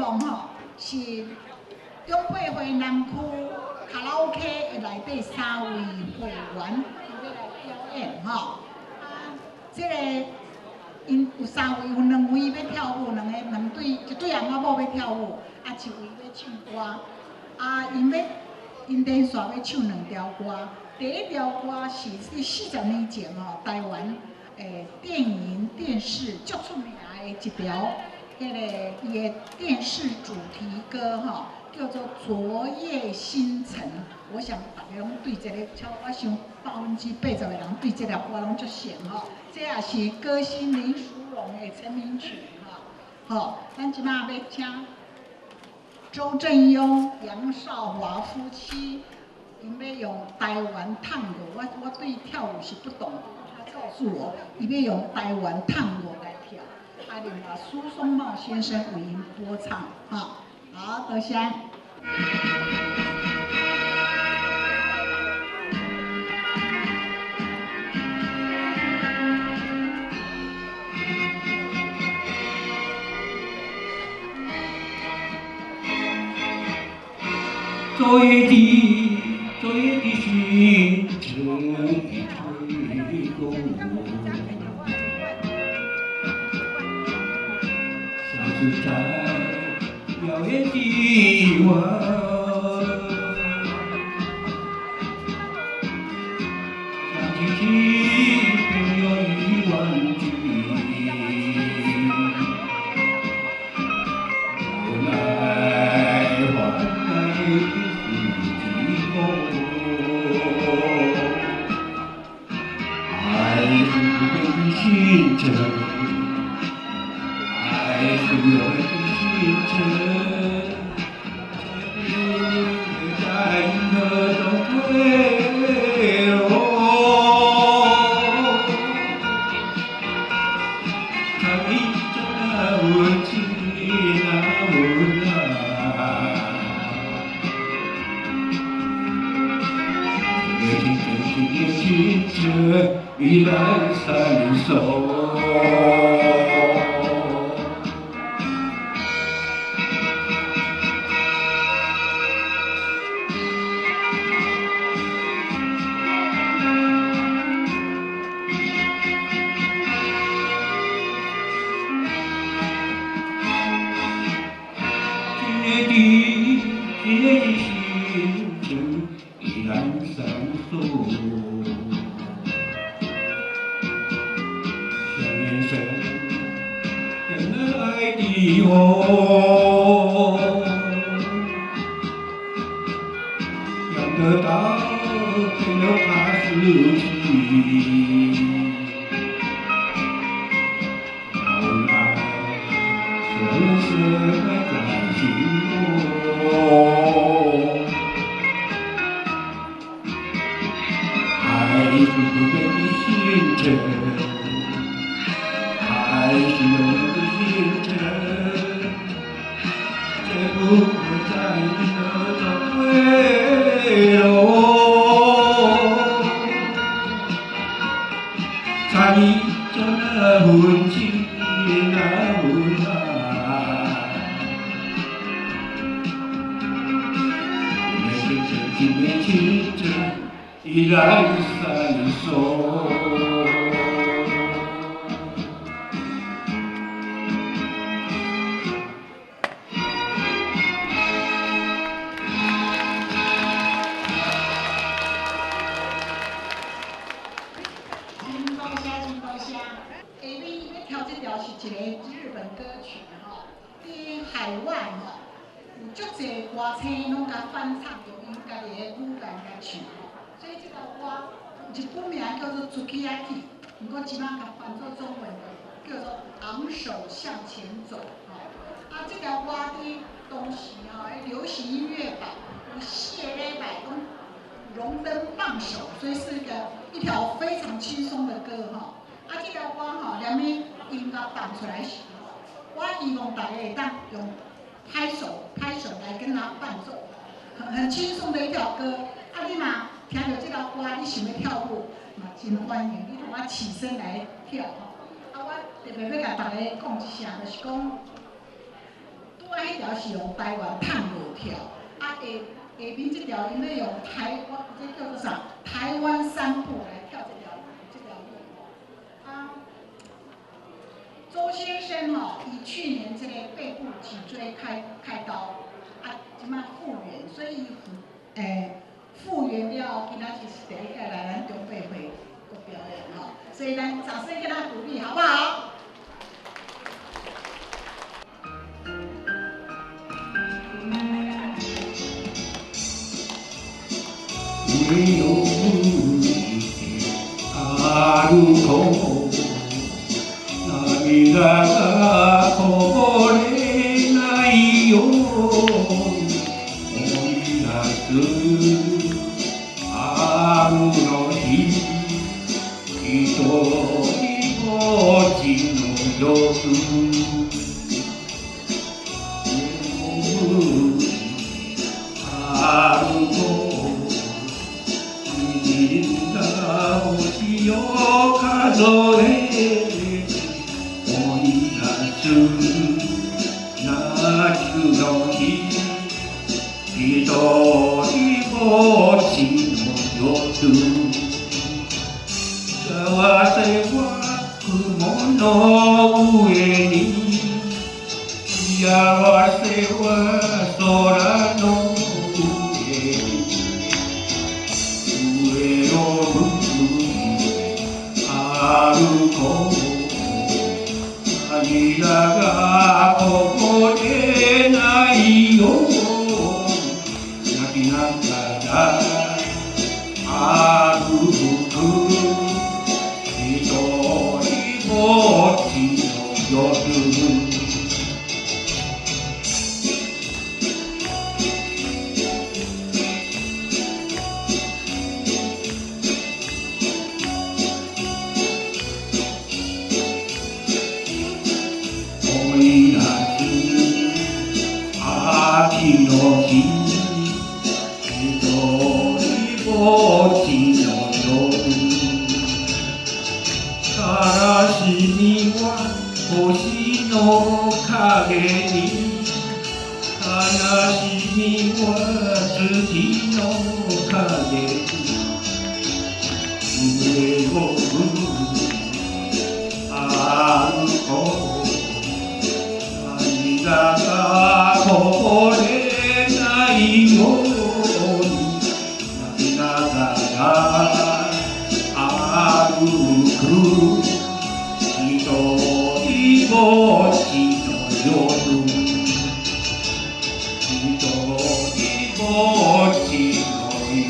動吼是長輩會南區卡拉 OK 的內底三位會員欲來表演吼。啊，這个𪜶有三位，有兩位欲跳舞，兩个兩對一對翁仔某欲跳舞，啊一位欲唱歌。啊，𪜶欲𪜶連續欲唱兩條歌。第一條歌是佇40年前吼，台灣電影電視足出名的一條，彼个伊的電視主題歌吼，叫做《昨夜星辰》。我想大家攏對這个，超我想80%的人對這條歌攏足熟吼。這也是歌星林淑容的成名曲吼。好，咱這擺欲請周振墉、楊少華夫妻。𪜶欲用台灣探戈，我對跳舞是不懂，他告訴我，伊欲用台灣探戈來跳。啊，另外蘇松茂先生為𪜶播唱，哈，好，多謝。昨夜的昨夜的星辰已吹动，消失在遙遠的晚。想起朋友已忘記，無奈換來的是寂寞。愛是不變的星辰，愛是永遠的星辰，這不會在銀河中墜落。唱一種那溫情那溫暖，今夜星辰，今夜星辰依然閃爍。今夜的今夜的星辰依然閃爍，想念聲點了愛的火，想得到朋友怕失去，無奈深深埋在心窩。愛是不變的星辰，愛是永遠的星辰，絕不會在銀河中墜落。唱一種那溫情那溫暖，今夜星辰，今夜星辰依然閃爍。真多謝，真多謝。下面欲跳這條是一個日本歌曲吼，佇海外吼有足濟歌星攏共翻唱，用𪜶家己的語言來唱吼。所以這條歌日本名叫做《Sukiyaki》，毋過這擺共翻做中文的叫做《昂首向前走》吼。啊，這條歌佇當時吼，流行音樂榜有4個禮拜攏榮登榜首，所以是一條非常輕鬆的歌吼。啊，這條歌吼，連咪音樂放出來時吼，我希望大家會當用拍手拍手來跟他伴奏，很輕鬆的一條歌。啊，你若聽著這條歌，你想欲跳舞，嘛真歡迎你同我起身來跳吼。啊，我特別欲共大家講一聲，就是講，拄仔彼條是用台灣探戈跳，啊下下面這條𪜶欲用台灣，這叫做啥？台灣三步來跳這條舞吼。啊，周先生吼，伊去年這個背部脊椎開刀，啊，這馬復原，所以復原了，今仔日是第一屆來咱中八會閣表演吼，所以咱掌聲給他鼓勵，好不好？上を向いて歩こう。涙がこぼれないように思い出す春の日一人ぼっちの夜上を向いて歩こう。みんな星を数え思い出す夏の日一人ぼっちの夜幸せは雲の上に幸せは空の上に上を向いて歩こう。涙がこぼれないように泣きながら歩く一人ぼっちの夜思い出す秋の日一人ぼっちの夜悲しみは星の陰に悲しみは月の陰に上を向いて歩こう。涙がこぼれないように泣きながら歩く一人ぼっちの夜一人ぼっちの夜。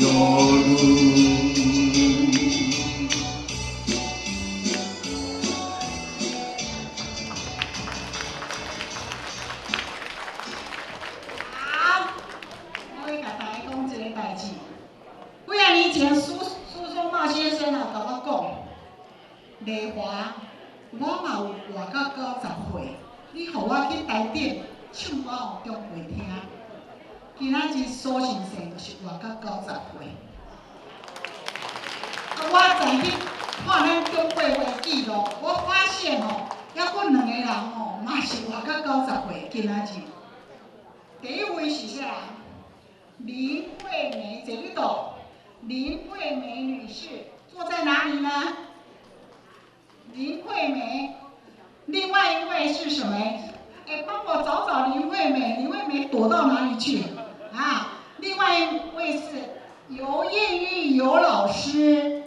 好，我欲共大家講一个代誌。幾仔年前，蘇松茂先生啊，共我講，麗華，我嘛有活到90歲，你予我去台頂唱歌予長輩聽。今仔日蘇先生就是活到90歲。啊，我在去看咱長輩會記錄，我發現吼，猶閣兩个人吼，嘛是活到90歲，今仔日。第一位是啥人？林惠美，坐佇佗？林惠美女士坐在哪裡呢？林惠美，另外一位是什麼？哎，幫我找找林惠美，林惠美躲到哪裡去？啊，另外一位是游艷玉游老師，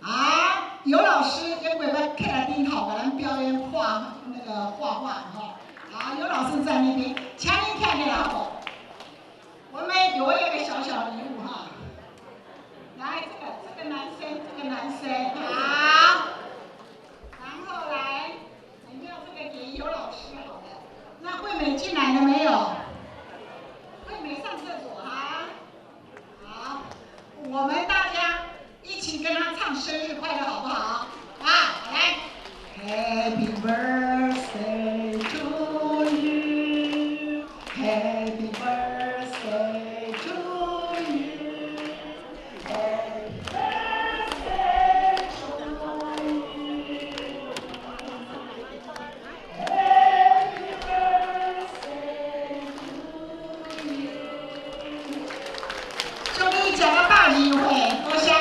啊，游老師因為要起來頂頭，給咱表演畫那個畫畫哈。好，游老師在那邊，請您站起來好不？我們有一個小小禮物哈，來，這個男生，這個男生，好，然後來，你要這個給游老師好了。那惠美進來了沒有？惠美上廁所哈。好，我們大家一起跟她唱生日快樂，好不好？啊，來，Happy birthday to you, Happy birthday to you, Happy birthday to you, Happy birthday to 食到120歲，多謝。